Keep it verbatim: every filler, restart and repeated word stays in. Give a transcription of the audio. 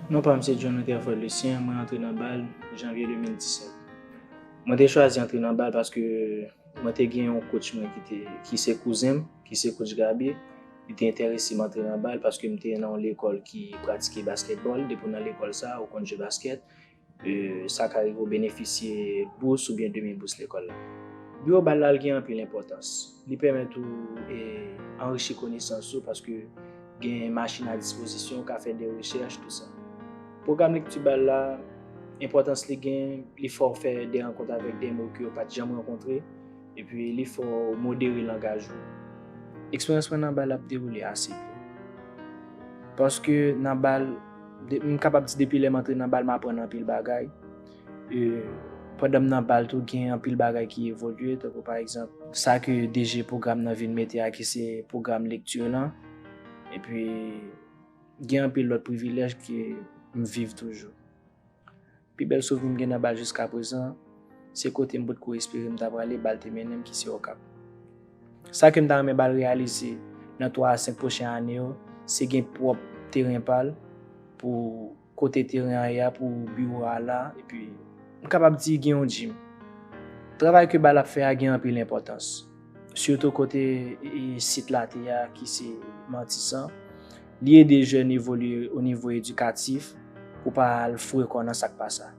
Non pa m se John Rutherford Lucien, mwen antre nan bal janvye de mil disèt. Mwen te chwazi antre nan bal paske mwen te gen yon coach mwen ki te ki se kouzen m, ki se coach Gaby. Li te enterese m antre nan bal paske m te nan yon lekòl ki pratike basketball. Depi w nan lekòl sa, ou konn jwe basket. E, sa ka rive w benefisye bous oubyen demi bous lekòl la. Biwo bal la, l gen anpil enpòtans. Li pèmèt ou e, anrichi konesans ou paske gen machin a dispozisyon, ou ka fè de rechèch, tou sa. Pwogram lekti bal la, enpòtans li gen, li fè w fè de rankont avèk de moun ke w pa t janm rankontre, epi li fè w modere langaj ou. Eksperyans mwen nan bal ap dewoule ase byen. Paske nan bal, de- m kapab di depi lè m antre nan bal, m aprann anpil bagay. E, pandan m nan bal tou, gen anpil bagay ki evolye, tankou pa egzanp, sa ke D G pwogram nan vin mete a, ki se pwogram lekti lan. Epi, gen anpil lòt privilèj ke m viv toujou. Pi bèl souvni m gen nan bal jiska prezan, se kote m potko espere m ta prale, bal te mennen m, ki se Okap. Sa ke m ta renmen bal reyalize nan twa a senk pwochen ane yo, se gen pwòp teren pa l pou kote teren an ye a, pou biwo a la, epi m kapab di gen yon gym. Travay ke bal ap fè a gen anpil enpòtans, sitou kote e, sit la te a ki se Matisan. Li ede jèn evolye o nivo edikatif pou pa al foure kò nan sa k pa sa.